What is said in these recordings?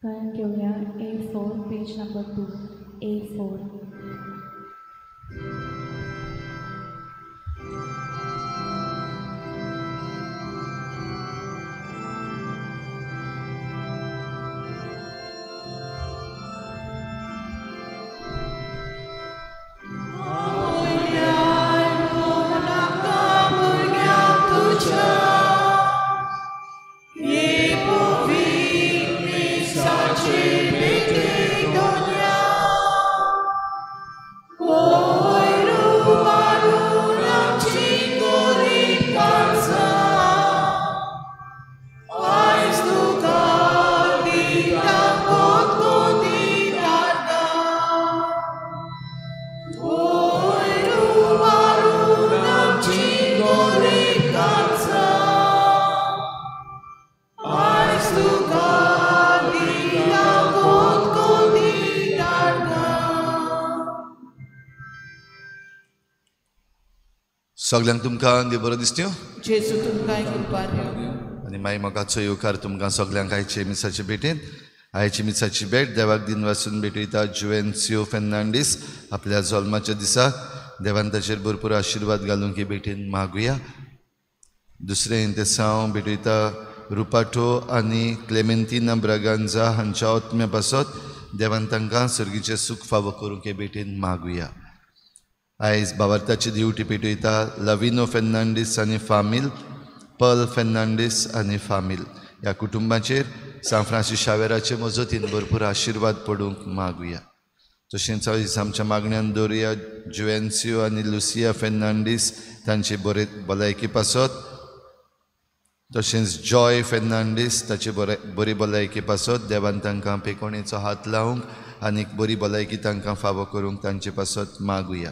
गायन घेवया A4 page number 2 A4. सगळ्यांक तुमकां देव बरो दिसत्यो जेजू तुमकां कृपा दिवं. आनी मागीर मोगाचो येवकार तुमकां सगळ्यांक आयचे मिसाचे भेटेन. आयची मिसाची भेट देवाक दिन वासून भेटयता जुएन्सियो फेर्नांडीस आपल्या जल्माच्या दिसा. देवान ताचेर भरपूर आशिर्वाद घालूंक ही भेटेन मागुया. दुसरें इंतेसांव भेटयता रुपाटो आनी क्लेमेंतिना ब्रागांजा हांच्या आत्म्या पासत देवान तांकां सर्गीचें सूख फावो करूंक हे भेटेन मागुया. आयज बाबार्थाची दिवटी पेटयता लविनो फेर्नांडीस आनी फामील, पर्ल फेर्नांडीस आनी फामील. ह्या कुटुंबाचेर सांत फ्रांसीस शावेराचे मजतीन भरपूर आशिर्वाद पडूंक मागुया. तशेंच आयज आमच्या मागण्यान दवरुया जुएन्सियो आनी लुसिया फेर्नांडीस तांचे बरे भलायकी पासत, तशेंच जॉय फेर्नांडीस ताचे बरी भलायकी पासत देवान तांकां पेकोणेचो हात लावंक आनी बरी भलायकी तांकां फावो करूंक तांचे पासत मागुया.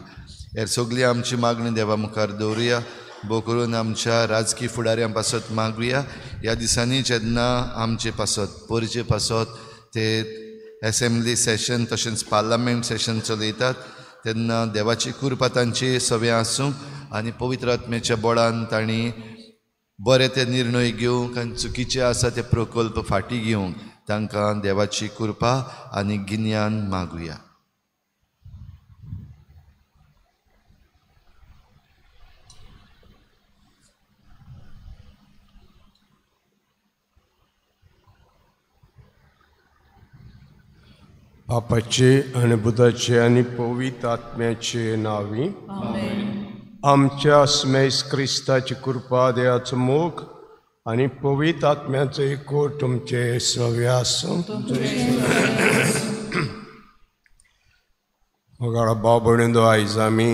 हेर सगळी आमची मागणी देवा मुखार दवरुया. भोव करून आमच्या राजकी फुडाऱ्यां पासत मागुया. ह्या दिसांनी जेन्ना आमचे पासत परजे पासत ते एसेंब्ली सेशन तशेंच पार्लमेंट सेशन चलयतात तेन्ना देवाची कृपा तांची सगळें आसूंक आनी पवित्र आत्म्याच्या बळान तांणी बरे ते निर्णय घेवंक आनी चुकीचे आसा ते प्रकल्प फाटीं घेवंक तांकां देवाची कृपा आनी गिन्यान मागुया. बापाचे आनी बुधाचे आनी पवित्र आत्म्याचे नांवी आमच्या स्मेस क्रिस्ताची कृपा, देवाचो मोग आनी पवित्र आत्म्याचो एकवट तुमचे सगळे आसूं. मोगाळ भाव भयणींनो, आयज आमी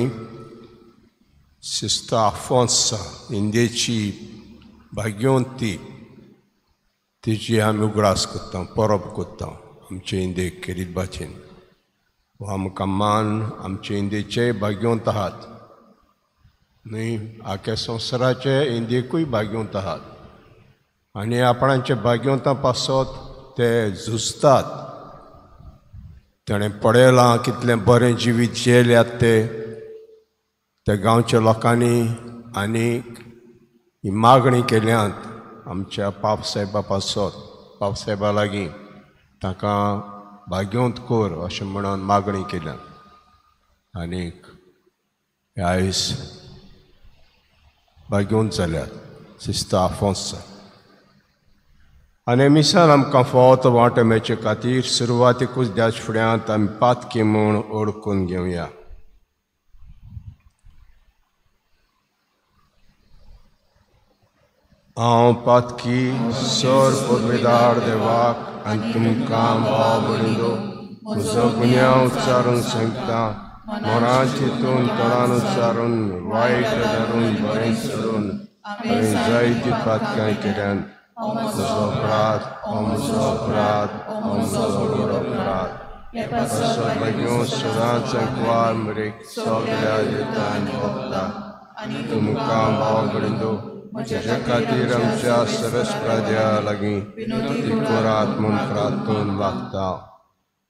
सिस्टर आफोन्सा इंदेची भाग्यवंती तिची आमी उगडास करता, परब करता आमचे इंदेक खेरीत भाशेन. आमकां मान आमचे इंदेचे भाग्यवंत आहात न्हय, आख्या संवसाराचे इंदेकूय भाग्यवंत आहात आनी आपणाचे भाग्यवंता पासत ते झुजतात. ताणें पळयलां कितलें बरें जिवीत जियेल्यात ते त्या गांवच्या लोकांनी आनी ही मागणी केल्यात आमच्या पापसाहेबा पासत, पापसाहेबा लागीं तांकां भाग्यवंत कर अशें म्हणून मागणी केल्यात. आनीक आयज भाग्यवंत जाल्यात सिस्टर आफोन्सा. आनी मिसान आमकां फावो तो वांटो मेळचे खातीर सुरवातीकूच द्याच फुड्यांत आमी पातकी म्हूण ओळखून घेवया. हांव पातकी सर पदवेदार देवाक आनी तुमकां भाव भयणींनो म्हजो गुन्यांव उच्चारून सांगता. मनां चिंतून, तोंडान उच्चारून, वायट धरून, बरें सोडून हांवें जायतीं पातकां केल्यान. म्हजो अपराध, हो म्हजो अपराध, हो म्हजो व्हड अपराध. पासत भाग्यो सदांच कुवार मरेक सगळ्या दितान भोगता. तुमकां भाव भयणींनो म्हज्या खातीर आमच्या सरस्प्राद्या लागीं ती करात म्हूण प्रार्थून मागता.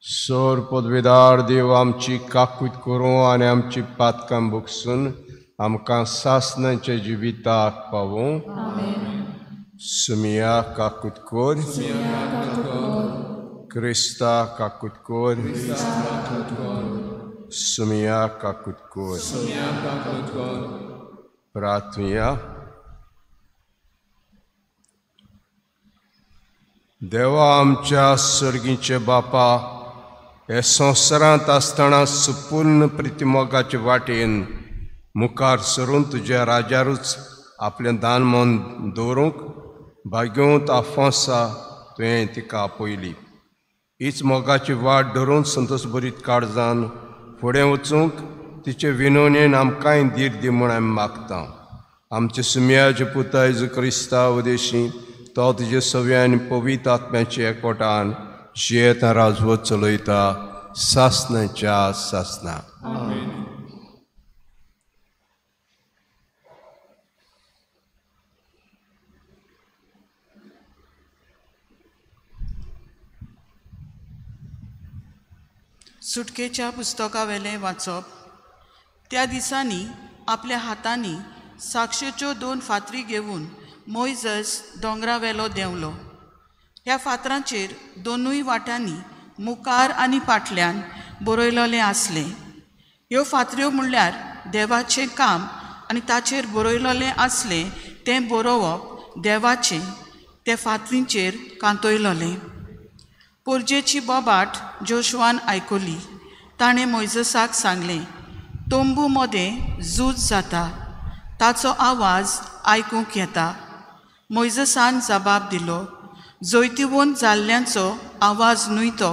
सोर पदवेदार देव आमची काकूत करूं आनी आमची पातकां भोगसून आमकां सासणाच्या जिविताक पावूं. सुमिया काकूत कर, क्रिस्ता काकुतकोर, सुमिया काकुतकोर। प्रार्थुया। देवा आमच्या सर्गीचे बापा, हे संवसारांत आसतना सुपूर्ण प्रितिमोगाचे वाटेन मुखार सरून तुज्या राजारूच आपलें दान मन दवरूंक भाग्यवंत आफोंसा तुवें तिका आपयली। हीच मोगाची वाट धरून संतोष भरीत काळजान फुडें वचूंक तिचे विनवणेन आमकांय धीर दी म्हूण आमी मागता। आमचे सुमयाचे पुता जेजू क्रिस्ता उदेशी तो तुजे सव्या आनी पवित्र आत्म्याचे एकवटान जियेता राजवट चलयता सासनाच्या सासना। सुटकेच्या पुस्तकावेलें वाचप। त्या दिसांनी आपल्या हातांनी साक्षेच्यो दोन फातरी घेवन मोयजस दोंगरावेलो देंवलो। ह्या फातरांचेर दोनूय वाट्यांनी मुखार आनी फाटल्यान बरयलेलें आसलें। ह्यो फातऱ्यो म्हणल्यार देवाचें काम आनी ताचेर बरयलेलें आसलें तें बरोवप देवाचें ते फातरींचेर कांतयलेलें। पोरजेची बोबाट जोशुआन आयकली। ताणें मोयजसाक सांगलें, तंबू मदें झूज जाता, ताचो आवाज आयकूंक येता। मोयजसान जबाब दिलो, जैतिवंत जाल्ल्यांचो आवाज न्हय तो,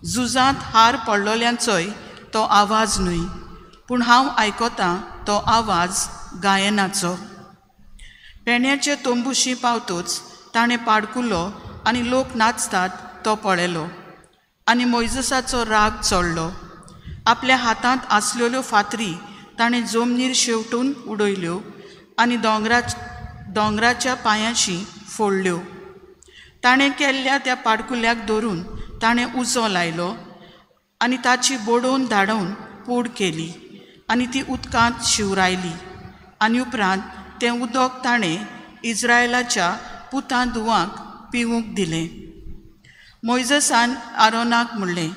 झुजांत हार पडलोल्यांचोय तो आवाज न्हय, पूण हांव आयकतां तो आवाज गायनाचो। पेण्याचे तंबूशी पावतूच ताणें पाडकुलो आनी लोक नाचतात तो पळयलो आनी मोयजसाचो राग चडलो। आपल्या हातांत आसलेल्यो फातरी ताणें जमनीर शेवटून उडयल्यो आनी दोंगराच्या पांयांशी फोडल्यो। ताणें केल्ल्या त्या पाडकुल्याक धरून ताणें उजो लायलो आनी ताची बडोवन धाडोवन पूड केली आनी ती उदकांत शिंवरायली आनी उपरांत तें उदक ताणें इज्रायलाच्या पुतां धुवांक पिवूंक दिलें। मोयजसान आरोनाक म्हणलें,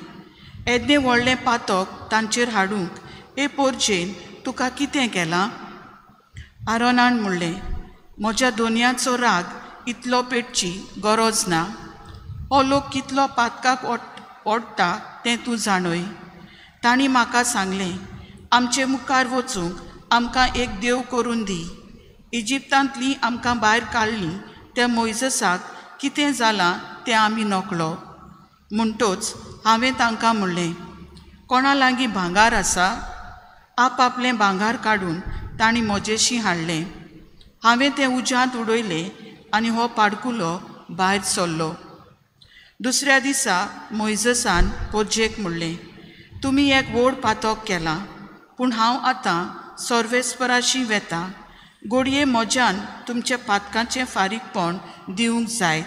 येदें व्हडलें पातक तांचेर हाडूंक हे पोरजेन तुका कितें केलां? आरोनान म्हणलें, म्हज्या दोनयांचो राग इतलो पेटची गरज ना। हो लोक कितलो पातकाक ओडटा तें तूं जाणय। तांणी म्हाका सांगलें, आमचे मुखार वचूंक आमकां एक देव करून दी। इजिप्तांतलीं आमकां भायर काडलीं त्या मोयजसाक कितें जालां तें आमी नकळो। म्हणटोच हांवें तांकां म्हणलें, कोणा लागीं भांगार आसा? आपआपलें भांगार काडून तांणी म्हजेशी हाडलें। हांवें तें उज्यांत उडयलें आनी हो पाडकुलो भायर सरलो। दुसऱ्या दिसा मोयजसान पोरजेक म्हणलें, तुमी एक व्हड पातक केलां, पूण हांव आतां सर्वेस्पराशी वेता। घडये म्हज्यान तुमच्या पातकाचें फारीकपण दिवंक जाय।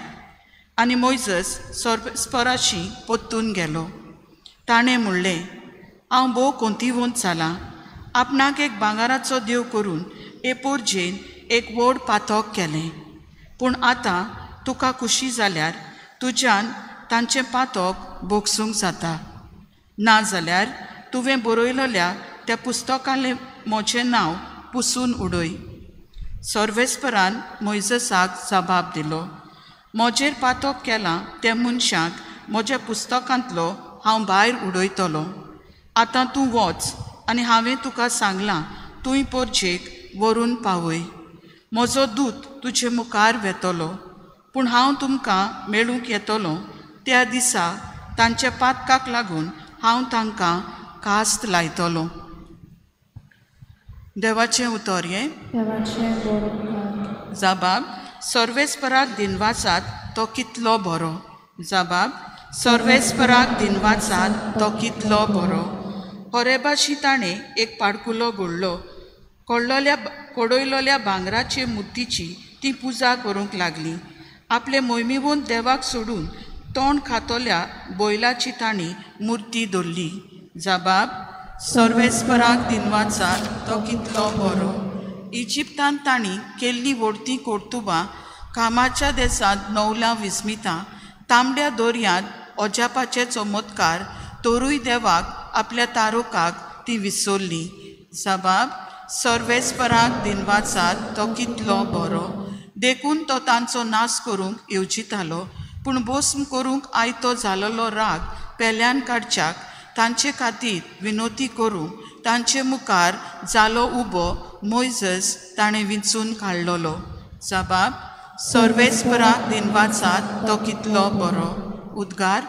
आनी मोयजस सर्वेस्पराशी परतून गेलो। ताणें म्हणलें, हांव भोव कोंतीवंत जालां। आपणाक एक भांगराचो देव करून हे पोरजेन एक व्हड पातक केलें, पूण आतां तुका खुशी जाल्यार तुज्यान तांचें पातक भोगसूंक जाता, ना जाल्यार तुवें बरयलेल्या त्या पुस्तकांतलें म्हजें नांव पुसून उडय। सर्वेस्परान मोयजसाक जबाब दिलो, म्हजेर पातक केलां त्या मनशाक म्हज्या पुस्तकांतलो हांव भायर उडयतलो। आतां तूं वच आनी हांवें तुका सांगलां तूंय पोरजेक व्हरून पावय। म्हजो दूत तुजे मुखार वेतलो, पूण हांव तुमकां मेळूंक येतलो त्या दिसा तांच्या पातकाक लागून हांव तांकां कास्त लायतलो। देवाचें उतर हें। जबाब, सर्वेस्पराक दिनवासात तो कितलो बरो। जबाब, सर्वेस्पराक दिनवासात तो कितलो बरो। होरेबाशी ताणें एक पाडकुलो घडलो। कोडयलोल्या भांगराचे मुर्तीची ती पुजा करूंक लागली। आपले मोहिमेवंत देवाक सोडून तोंड खातोल्या बैलाची तांणी मुर्ती दवरली। जबाब, सर्वेस्पराक दिनवासात तो कितलो बरो। इजिप्तांत तांणी केल्ली व्हडती कर्तुबां, कामाच्या देसांत नवलां विस्मितां, तांबड्या दर्यांत अजापाचे चमत्कार तरूय देवाक आपल्या तारोकाक ती विसरली. जबाब सर्वेस्पराक दिनवासात तो कितलो बरो. देखून तो तांचो नाश करूंक येवजितालो, पूण भस्म करूंक आयतो जालोलो राग पेल्यान काडच्याक तांचे खातीर विनोती करूंक तांचे मुखार जालो उबो मोयजस ताणें विंचून काडलोलो. जबाब सर्वेस्पराक दिनवासात तो कितलो बरो. उद्गार.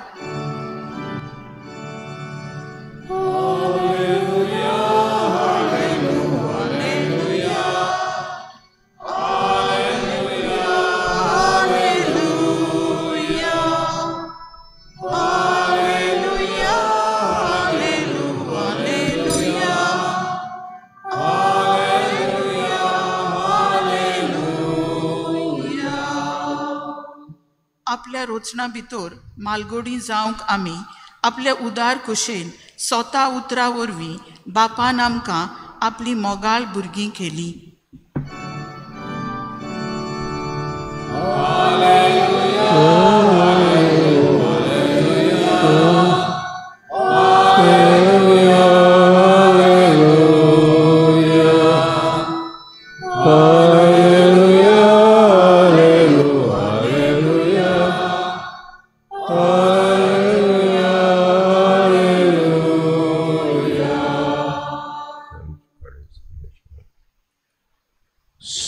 आपल्या रोचना भितर मालगोडी जावंक आमी आपल्या उदार कुशेन स्वता उतरा वरवीं बापान आमकां आपली मोगाळ भुरगीं केली.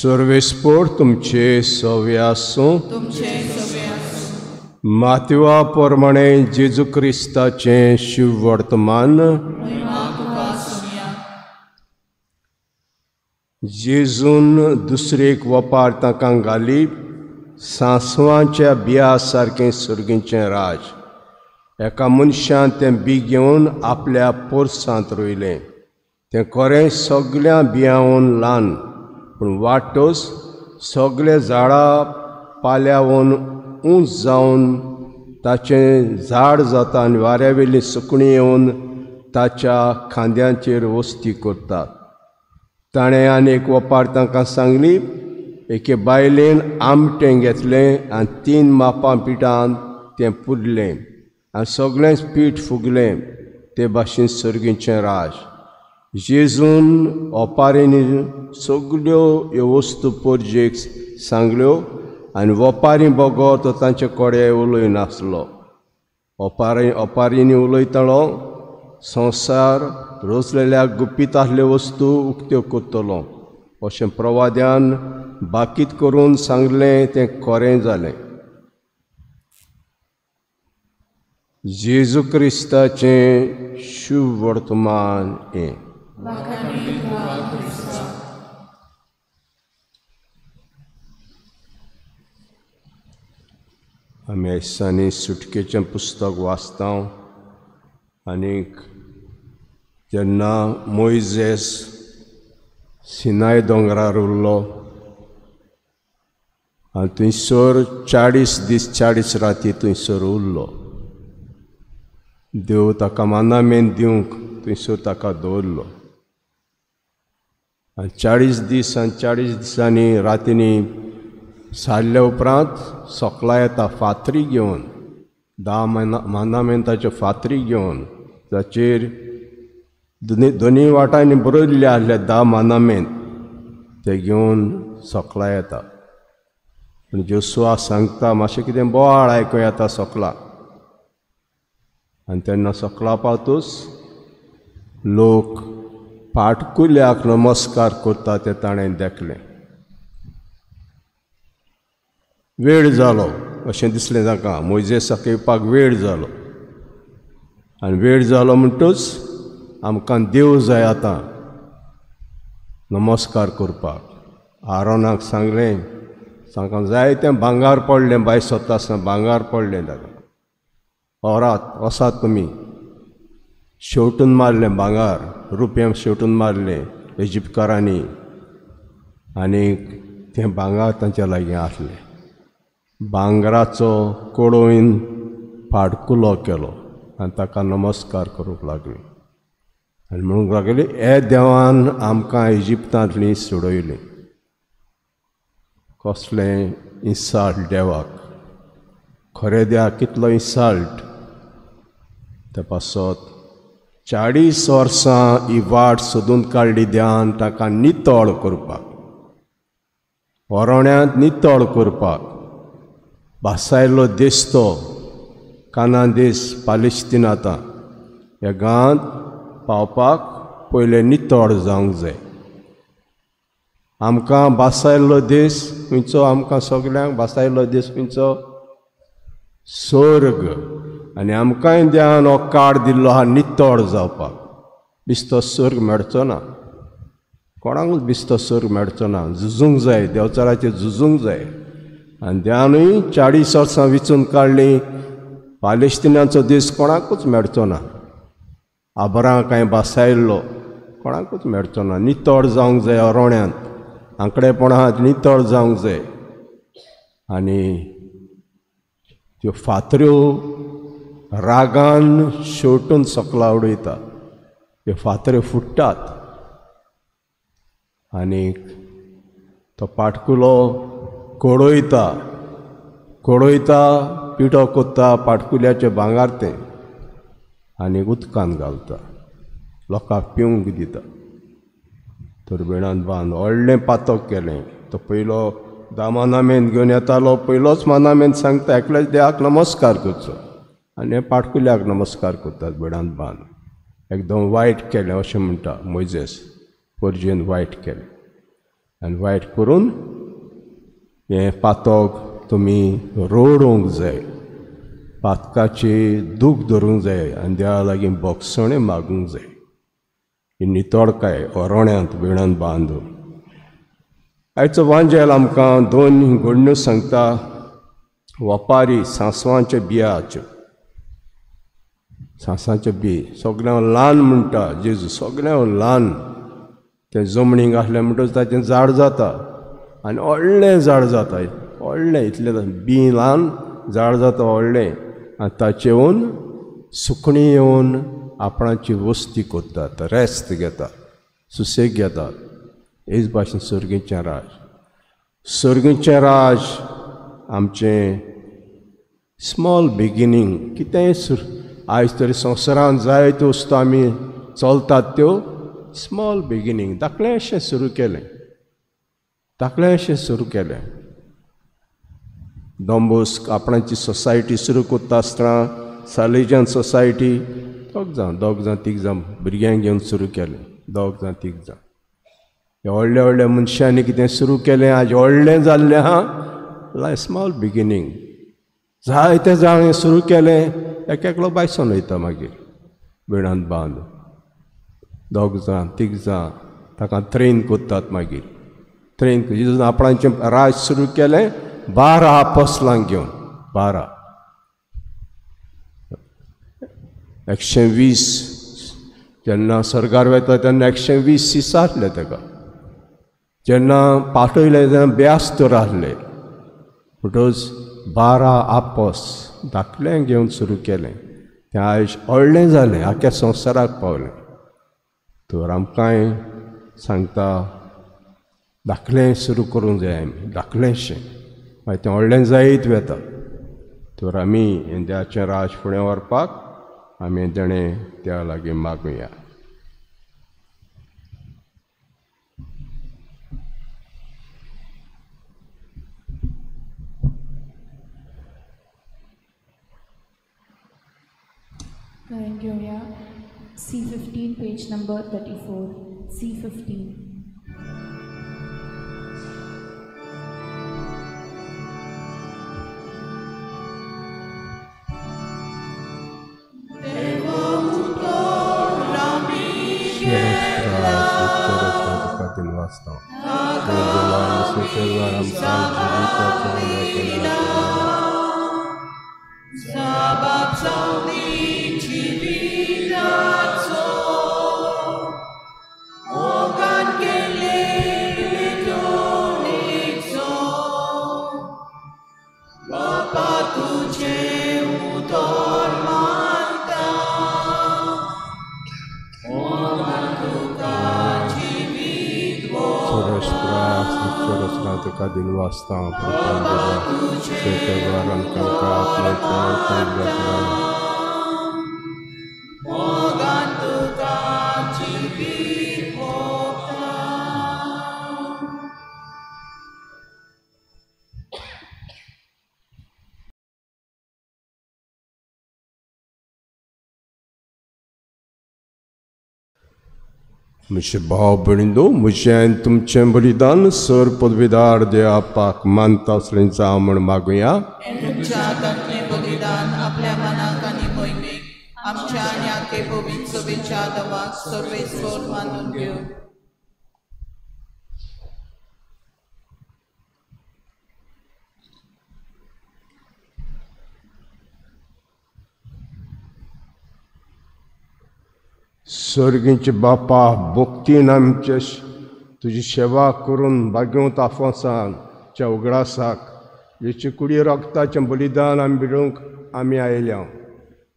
सर्वेस्पोर तुमचे सवे आसूं. मातवा प्रमाणे जेजू क्रिस्ताचें शिववर्तमान. जेजून दुसरेक वपार तांकां घाली सांसवांच्या बिया सारकें सर्गीचें राज. एका मनशान तें बी घेवन आपल्या पोरसांत रोयलें. तें कोरें सगळ्या बियांवन ल्हान, पूण वाटोस सगळे झाडां पाल्यावन उंच जावन ताचें झाड जाता आनी वाऱ्यावेली सुकणीं येवन ताच्या खांद्यांचेर वस्ती करतात. ताणें आनी एक वपार तांकां सांगली, एके बायलेन आमटें घेतलें आनी 3 मापां पिठान तें पुरलें आनी सगळेंच पीठ फुगलें. ते भाशेन सर्गीचें राज. जेजून ओपारींनी सगळ्यो ह्यो वस्तू पोरजेक सांगल्यो आनी वपारी बगर तो तांचे कडेन उलयनासलो. ओपारींनी उलयतालो, संवसार रोजलेल्या गुपीत आसल्यो वस्तू उक्त्यो करतलो अशें प्रवाद्यान बाकीत करून सांगलें. तें खरें जालें. जेजू क्रिस्ताचें शुभ वर्तमान हें. आमी आयसांनी सुटकेचें पुस्तक वाचता आनीक जेन्ना मोयजेस सिनाय दोंगरार उरलो आनी थंयसर 40 दीस 40 राती थंयसर उरलो. देव ताका मानामेन दिवंक थंयसर ताका दवरलो आनी 40 दीस आनी 40 दिसांनी रातींनी सारल्या उपरांत सकला येता फातरी घेवन 10 मानामेंताच्यो फातरी घेवन ताचेर दोनी वाटांनी बरयल्ले आसले 10 मानामेंत ते घेवन सकला येता. पूण जोशुआ सांगता मातशें कितें बोवाळ आयकूं येता सकला. आनी तेन्ना सकला पावतूच लोक पाटकुल्याक नमस्कार करता तें ताणें देखलें. वेळ जालो अशें दिसलें ताका. मोयजेसाक येवपाक वेळ जालो आनी वेळ जालो म्हणटूच आमकां देव जाय आतां नमस्कार करपाक. आरोनाक सांगलें, तांकां जाय तें भांगार पडलें, बाय सोदता आसतना भांगार पडलें ताका. ओरात वसात तुमी, शेवटून मारलें भांगार, रुपया शेवटून मारलें इजिप्तकारांनी आनी तें भांगार तांच्या लागीं आसलें. भांगराचो कोडोवन पाडकुलो केलो आनी ताका नमस्कार करूंक लागली आनी म्हणूंक लागली, हे देवान आमकां इजिप्तांतली सोडयली. कसलें इन्साल्ट देवाक, खरें देवा कितलो इन्साल्ट. ते पासत 40 वर्सां ही वाट सोदून काडली ध्यान ताका नितळ करपाक, वरोण्यांत नितळ करपाक. भासायल्लो देश तो काना देश पालेस्तीन आतां ह्या गांवांत पावपाक पयलें नितळ जावंक जाय. आमकां भासायल्लो देश खंयचो? आमकां सगल्यांक भासायल्लो देश खंयचो? स्वर्ग. आनी आमकांय देवान हो कार्ड दिल्लो आहा नितळ जावपाक. बिस्तो स्वर्ग मेळचो ना कोणाकूच, बिस्तो स्वर्ग मेळचो ना. झुजूंक जाय, देवचाराचेर झुजूंक जाय. आनी देवानूय 40 वर्सां विचून काडलीं. पालेस्तिनाचो दीस कोणाकूच मेळचो ना. आबरां कांय भासायल्लो कोणाकूच मेळचो ना. नितळ जावंक जाय अरोण्यांत, आंकडेपणांत नितळ जावंक जाय. आनी त्यो फातऱ्यो रागान शेवटून सकला उडयता, त्यो फातऱ्यो फुट्टात आनी तो पाटकुलो कोडोयता, कोडोयता, पिठो कोत्ता पाटकुल्याचें भांगार तें आनी उदकान घालता, लोकांक पिवंक दिता. तुर्बेणान बांद व्हडलें पातक केलें. तो पयलो दामानामेन घेवन येतालो, पयलोच मानामेन सांगता एकल्याच देवाक नमस्कार करचो आनी हे पाटकुल्याक नमस्कार करतात बेडान बांद. एकदम वायट केलें अशें म्हणटा मोयजेस, पोरजेन वायट केलें. आनी वायट करून हें पातक तुमी रोडोवंक जाय, पातकाची दूख धरूंक जाय आनी देवा लागीं बोगसणें मागूंक जाय. ही नितळकाय ओरोण्यांत वेणान बांदून. आयचो वांजेल आमकां दोन घडण्यो सांगता. वपारी सांसवांच्या बियाच्यो, सांसांच्यो बी सगळ्यांक ल्हान म्हणटा जेजू, सगळ्यांक ल्हान. तें जमनीक आसलें म्हणटकच ताचें झाड जाता आनी व्हडलें झाड जाता, व्हडलें इतलें बी ल्हान झाड जाता व्हडलें. आनी ताचें येवन सुकणीं येवन आपणाची वस्ती करतात, रेस्त घेतात, सुसेग घेतात. हेच भाशेन सर्गीचें राज, सर्गीचें राज आमचें स्मॉल बिगिनींग. कितेंय आयज तरी संवसारांत जायत्यो वस्तू आमी चलतात त्यो स्मॉल बिगिनींग. धाकलेंशें सुरू केलें, धाकलेंशें सुरू केलें. डॉन बॉस्को आपणाची सोसायटी सुरू करता आसतना सालेजियन सोसायटी दोग जाण दोग जाण तीग जाण भुरग्यांक घेवन सुरू केलें, दोग जाण तीग जाण. व्हडल्या व्हडल्या मनशांनी कितें सुरू केलें, आज व्हडलें जाल्लें आहा. Small beginning. जायते जाण सुरू केलें, एक एकलो बायसोन वयता मागीर वेणांत बांद. दोग जाण तीग जाण ताका ट्रेन करतात मागीर. ट्रेन आपणाचें राज सुरू केलें 12 आपोसलांक घेवन, 12 120. जेन्ना सरकार वता तेन्ना 120 सिसां आसले ताका. जेन्ना पाठयले तेन्ना 72 आसले. म्हणटकच 12 आपोस धाकलें घेवन सुरू केलें. तें आयज व्हडलें जालें, आख्या संवसाराक पावलें. तर आमकांय सांगता धाकलें सुरू करूंक जाय आमी, धाकलेंशें, मागीर तें व्हडलें जायत वता. तर आमी देवाचें राज फुडें व्हरपाक आमी तेणें त्या लागीं मागुया. घेवया C15 page number 34. C15. म्हजे भाव भयणींनो, म्हजें आनी तुमचें बलिदान सर पदवीदार देवापाक मानता असलें जावं म्हूण मागुया. तुमच्या हातांतलें बलिदान आपल्या मनाक आनी मोहिमेक आमच्या आनी आखे पवित्र सभेच्या देवाक सर्वेस्पर मानून घेवं. सर्गीचे बापा, भक्तीन आमचे तुजी सेवा करून भाग्यवंत आफोंसाच्या उगडासाक जेचे कुडी रगताचें बलिदान आमी भिडूंक आमी आयल्या.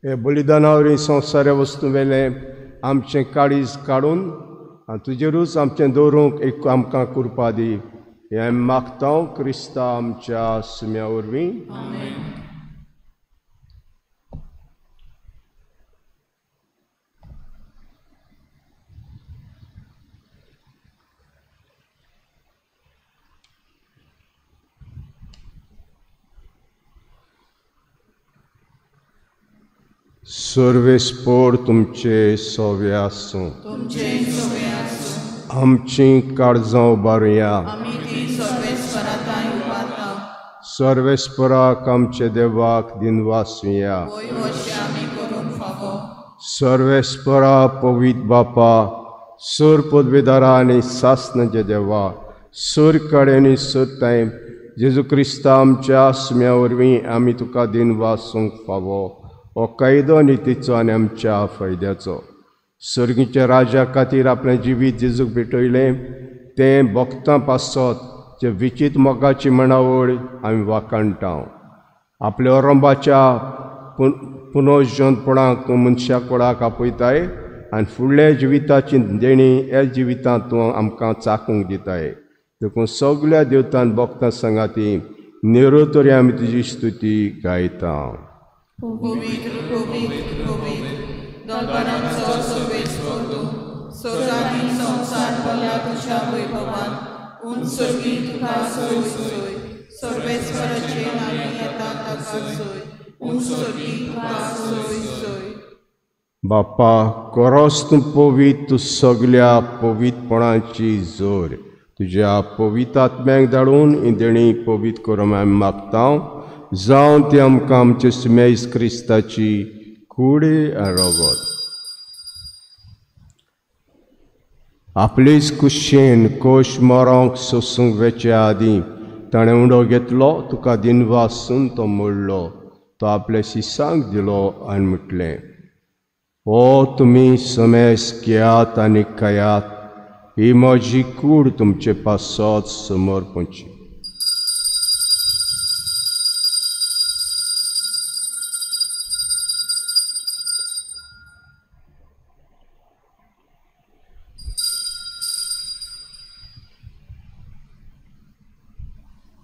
हे बलिदाना वरवीं संवसारा वस्तू वेलें आमचें काळीज काडून आनी तुजेरूच आमचें दवरूंक एक आमकां कृपा दी. हें आमी मागता क्रिस्ता आमच्या सुम्या वरवीं. सर्वेस्पर तुमचे सवे आसूं. आमची काळजां उबारुया. सर्वेस्पराक आमचे देवाक दिनवासुया. सर्वेस्परा पवित्र बापा, सर पदवेदारा आनी सासनाचे देवा, सर कडे आनी सर टायम जेजू क्रिस्ता आमच्या सुम्या वरवीं आमी तुका दिनवासूंक फावो. हो कायदो नितीचो आनी आमच्या फायद्याचो. सर्गीच्या राजा खातीर आपलें जिवीत जेजूक भेटयलें तें भक्तां पासत जे विचीत मोगाची म्हणावळ आमी वाखाणटा. आपल्या ओरंबाच्या पुनर्जनपणाक तूं मनशा कोडाक आपयताय आनी फुडल्या जिविताची देणी ह्या जिवितांत तूं आमकां चाकूंक दिताय. देखून सगल्या देवतान भक्तां सांगाती निरोतरी आमी तुजी स्तुती गायता. पवित्र पवित्र पवित्र दलबरांचो सर्वेस्पर तूं, स्वर्गांनी संवसार भरला तुज्या वैभवान. उंच सर्गी तुका सोय सोय, सर्वेस्पराचे नांवान येता ताका सोय, उंच सर्गी तुका सोय सोय. बापा, कोरोस तूं पवित्र, तूं सगल्या पवित्रपणाची जोर. तुज्या पवित्र आत्म्याक धाडून ही देणी पवित्र करूंक आमी मागता. जावं ती आमकां आमचे सुमेस क्रिस्ताची कूड आनी रगत. आपलेच कुशेन कोश मरोंक सोसूंक वेचे आदीं ताणें उंडो घेतलो, तुका दिनवासून तो मोडलो, तो आपल्या शिसांक दिलो आनी म्हटलें, ओ तुमी समेस घेयात आनी खायात, ही म्हजी कूड तुमचे पासत समर्पणची.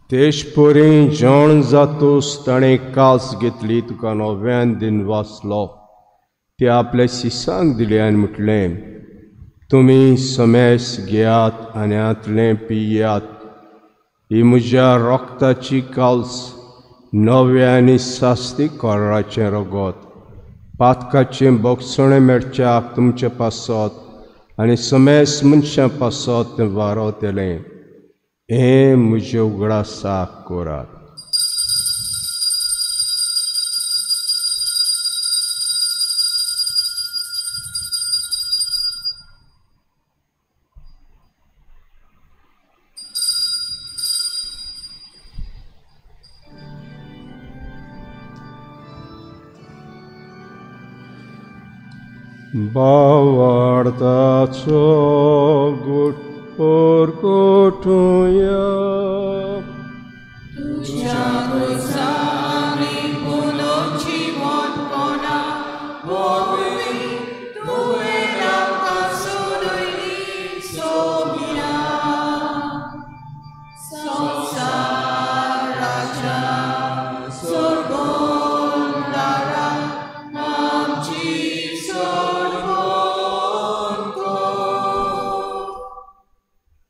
तेशपरी जेवण जातूस ताणें कास घेतली, तुका नव्यान दिन वाचलो, ते आपल्या शिसांक दिले आनी म्हटलें, तुमी समेस घेयात आनी हांतलें पियात, ही म्हज्या रगताची काल्स, नव्या आनी सास्ती कोराचें रगत, पातकाचें बोगसणें मेळच्याक तुमचे पासत आनी समेस मनशां पासत तें वारवतलें. हें म्हजें उगडासाक करात. भावार्थाचो गुट परगटुया. तुज्या खुर्सांनी पुनर्जिवंतपणा वरवीं तुवें आमकां सोडयली सोम्या. संवसाराच्या सोडवणदारा आमची सोडवण कर.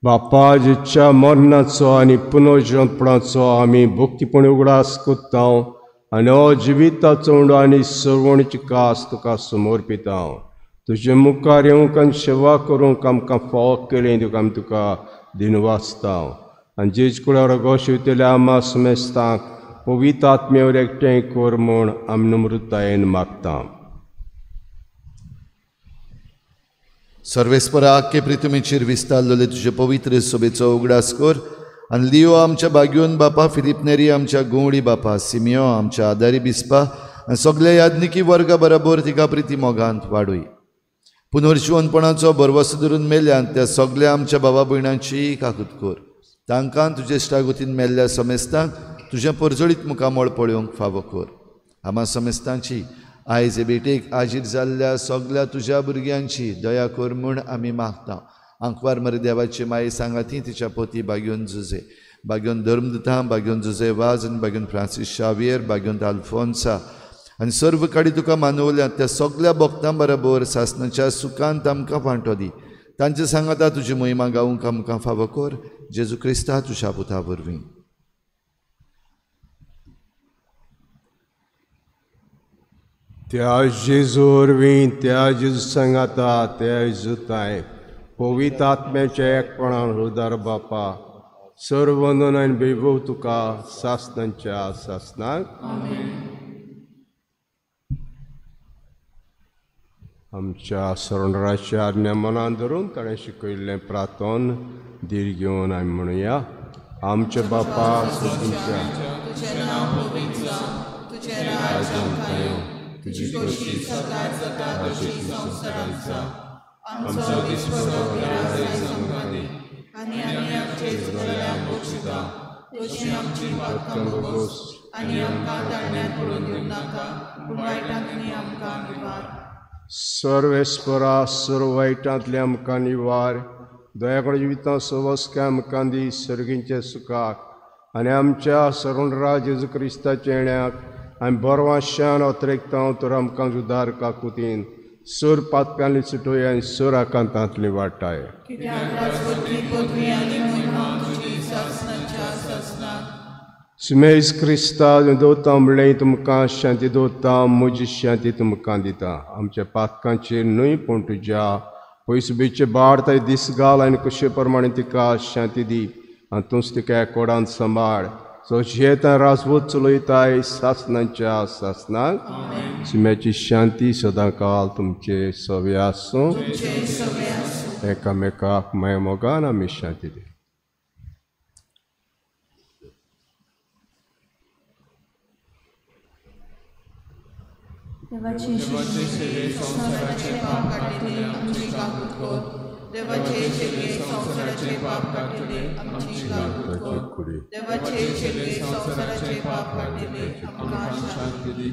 बापा, जेच्या मरणाचो आनी पुनर्जनपणाचो आमी भक्तीपणी उगडास करता आनी हो जिविताचो उंडो आनी सर्वणीची कास तुका समर्पिता. तुजे मुखार येवंक आनी सेवा करूंक आमकां फावो केलें तुका आमी तुका दिनवासता. आनी जेज कुळार गोशिवतल्या आमा समेस्तांक पवित्र आत्म्यावर एकठांय कर म्हूण आमी नम्रतायेन मागता. सर्वेस्परा आख्खे प्रिथुमीचेर विस्तारलेले तुजे पवित्र सोबेचो उगडास कर आनी लियो आमच्या बाग्योन बापा, फिलीप नेरी आमच्या गोवडी बापा, सिमियो आमच्या आदारी बिस्पा आनी सगल्या याज्ञिकी वर्गा बराबर तिका प्रिती मोगांत वाडूय. पुनर्जिवनपणाचो भरवसो धरून मेल्यान त्या सगल्या आमच्या बाबा भयणांची काकूत कर. तांकां तुजे इश्टागतीन मेल्ल्या समेस्तांक तुजें परजळीत मुखामळ पळोवंक फावो कर. आमा समेस्तांची आयज हे भेटेक आजीर जाल्ल्या सगल्या तुज्या भुरग्यांची दया कर म्हूण आमी मागता. आंकवार मरे देवाची माये सांगाती तिच्या पोती बाग्योन जुजे, बाग्योन धर्मदुतां, बाग्योन जुजे वाज आनी बाग्योन फ्रांसीस शावियर, बाग्योन आल्फोन्सा आनी सर्व काडी तुका मानवल्यात त्या सगल्या भक्तां बरोबर सासणाच्या सुखांत आमकां वांटो दी. तांचे सांगाता तुजी महिमा गावंक आमकां फावो कर. जेजू क्रिस्ता तुज्या पुता वरवीं. त्या जेजू वरवीं, त्या जेजू सांगाता, त्या जेजूताय पवित्र आत्म्याच्या एकपणान उदार बापा सर्व वंदन आनी वैभव तुका सासणाच्या सासणाक. आमच्या सरणराच्या आज्ञा मनान धरून ताणें शिकयल्लें प्रार्थन धीर घेवन आमी म्हणुया. आमच्या बापा तुमच्या सर्वेस्परा सर्व वायटांतले आमकां निवार, दयाकडे जिवितां सवस्काय आमकां दी सर्गींच्या सुखाक आनी आमच्या सरणराज जेजू क्रिस्ताच्या येण्याक आमी बरवाशान अत्रेकता तर आमकां उदार काकुतीन सर पातप्यांनी सुटोय आनी सर आकांतांतली वाटाय. सुमेज क्रिस्ता दवरता म्हणलें तुमकां शांती दवरता, म्हजी शांती तुमकां दिता. आमच्या पातकांचेर न्हय पूण तुज्या पयसुबीचे बाड ताय दीस घाल आनी कशे प्रमाणे तिका शांती दी आनी तूंच तिका एकोडान सांबाळ. सो जियेता राजवत चलयताय सासणाच्या सासणाक. सुम्याची शांती सदां काल तुमचे सवे आसूं. एकामेकाक माया मोगान आमी शांती दी. देवाचे संवसाराचे पाप काडटले आमची काकूत कर. देवाचे शेगे संवसाराचे पाप काडटले आमची काकूत कर. देवाचे शेगे संवसाराचे पाप काडटले आमकां शांती दी.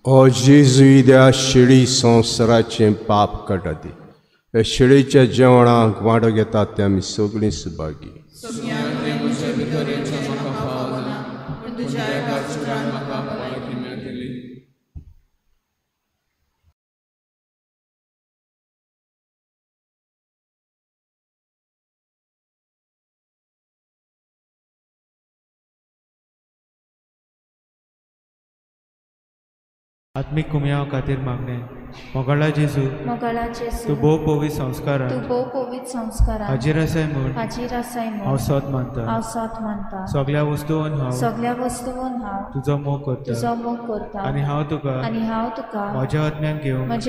ओ जेजू त्या शेळी संवसाराचें पाप काडटा ती ह्या शेळीच्या जेवणाक वांटो घेतात ते आमी सगळीं सुभागी. आत्मीक कुमयाव खातीर मागणें. मोगाळा जेजू, तूं भोव पवित्र संस्कारांत हाजीर आसाय म्हूण हांव सत मानता. सगल्या वस्तून हांव तुजो मोग करता आनी हांव तुका म्हज्या आत्म्यांत घेवंक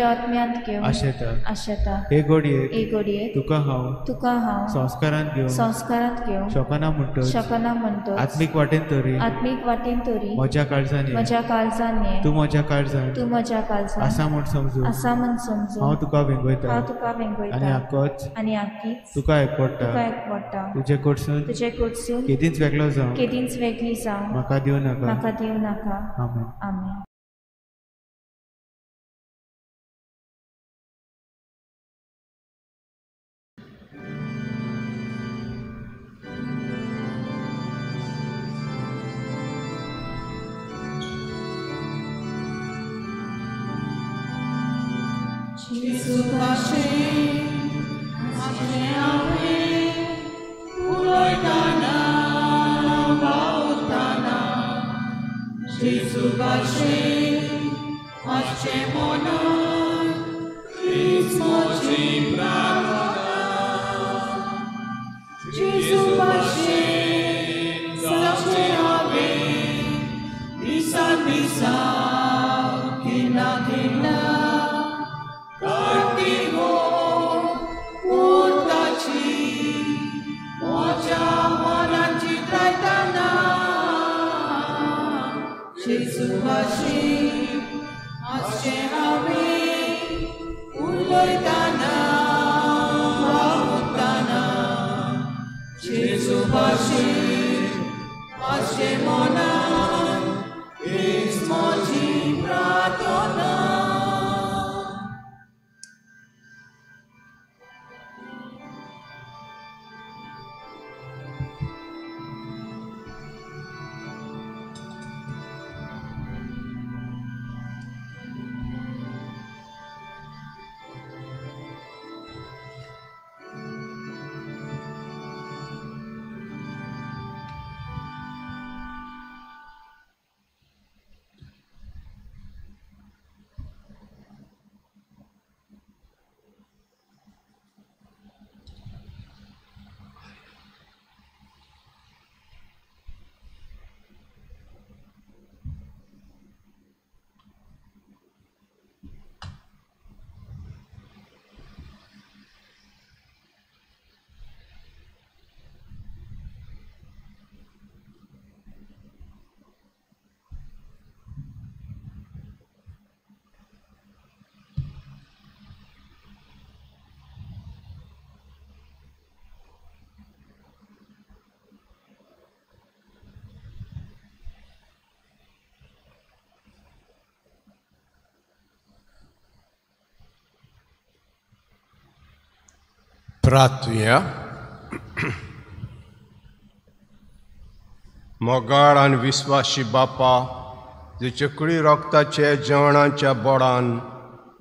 आशेता. हे घडयेक तुका हांव संस्कारांत घेवंक शकना म्हणटच आत्मीक वाटेन तरी म्हज्या काळजान ये, तूं म्हज्या काळजान आसा म्हूण समजून हांव तुका वेंगयता आनी आकीच तुका एकवटा. तुजे कडसून केदींच वेगळो जावं म्हाका दिवं नाका. आमेन. आमेन. प्रार्थुया. मोगाळ आनी विस्वाशी बापा, तुजे कुडी रोगताचे जेवणाच्या बोडान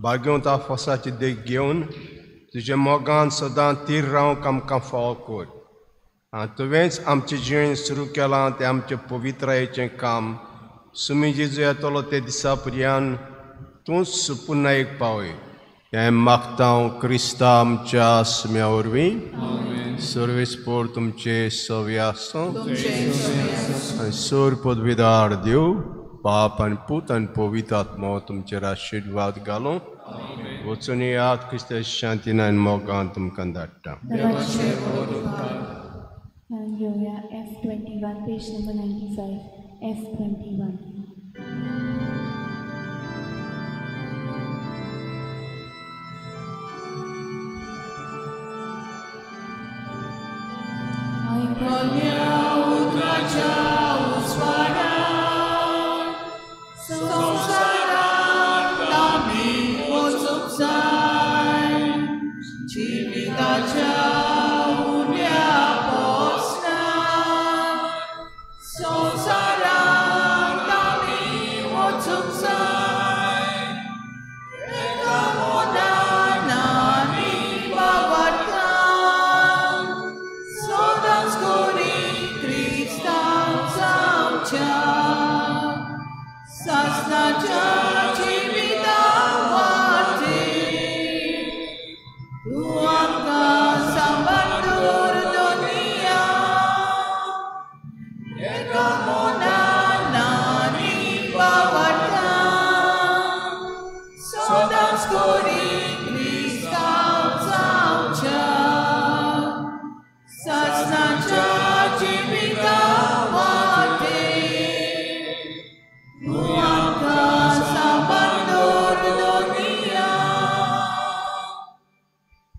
भाग्यवंता फोसाची देख घेवन तुजे मोगान सदां तीर रावंक आमकां फावो कर. आनी तुवेंच आमचें जिणें सुरू केलां तें आमचें पवित्रायेचें काम सुमी जेजू येतलो ते दिसा पर्यान तूंच पुन्हा एक पावय. हें मागता हांव क्रिस्ता आमच्या सुम्या वरवीं. सर्वेस्पोर तुमचे सवे आसूं आनी सोर पदवीदार देव बाप आनी पूत आनी पवित्र आत्मो तुमचेर आशिर्वाद घालूं. वचून याद क्रिस्ता शांतीन आनी मोगान तुमकां धाडटा. F21, page number 95, F21. Sasna.